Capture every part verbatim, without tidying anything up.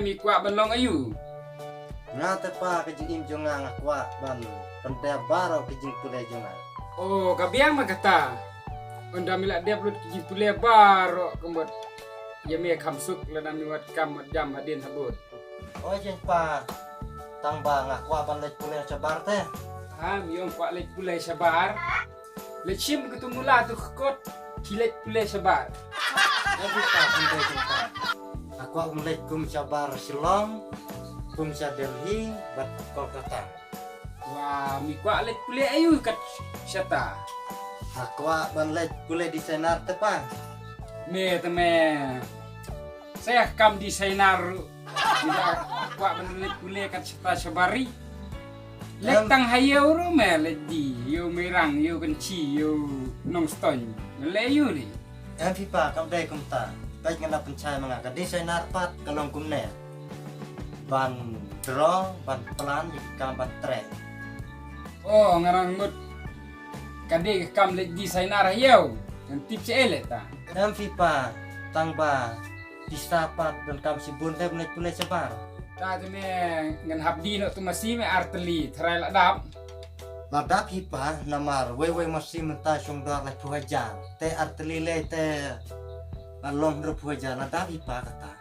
Mi kwah ban long aïu? Nga te pa, ka jingim jong nga nga kwah ban pyndep baroh ka jingpule jong nga. Oh, ka biang ma kata. Ynda mi la dep lut ka jingpule baroh ka mut ïa me kham suk lada mi wad kam wad jam hadien habud. Oi jong pa, tang ba nga kwah ban leit pule shabar te. Ha, mi ong kwah leit pule shabar. Leit shim katu mula tu khkot, ki leit pule shabar. Oi jong pa, kum dei jong pa. Nga kwah ban leit kum shabar Shillong, kum sha Delhi bad Kolkata. Wa, mi kwah leit pule aïu kat shata? Nga kwah ban leit pule designer te pa. Me te me. Sa kam designer ruh. Nga kwah ban leit pule kat shata shabar ri. Leit tang ha ïew ruh me leit die, ïew Mairang, ïew Kynshi, ïew Nongstoiñ. Leit aïu ri? Em phi pa, kam dei kumta. Peit nga da pynshai ma nga, ka designer pat ka long kumne. Ban draw, ban plan, ïa ka kam ban trei. Oh, nga nang mut ka dei ka kam leit designer ha ïew. Ngan tip sha ei leh ta. Em phi pa, tang ba pisa pat donkam shibun te ban leit pule shabar. Ta te me ngan hap die noh tu masi me ar tylli, tharai la dap. La dap hi pa, namar wei wei masi mynta shong dor laiphew hajar. Te ar tylli lei te la long hynriewphew hajar, la dap hi pa kata.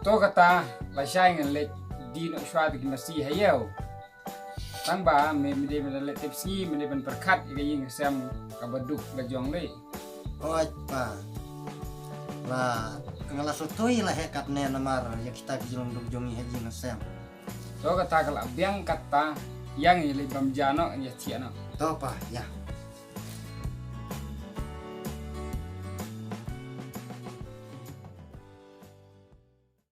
To kata, lashai ngan leit die noh shuwa te ki masi ha ïew. Tang ba me, me dei ban leit tip sngi, me dei ban pyrkhat ïa ka ïing ka sem kaba duk la jong lei. Oi pa. La, nga la sngewthuh la heh katne namar ïa kita ki jinglong duk jong ngi ha ïing ha sem. To kata ka la biang kata, ïa ngi leit bam ja noh, ïa thiah noh. To pa, ïa.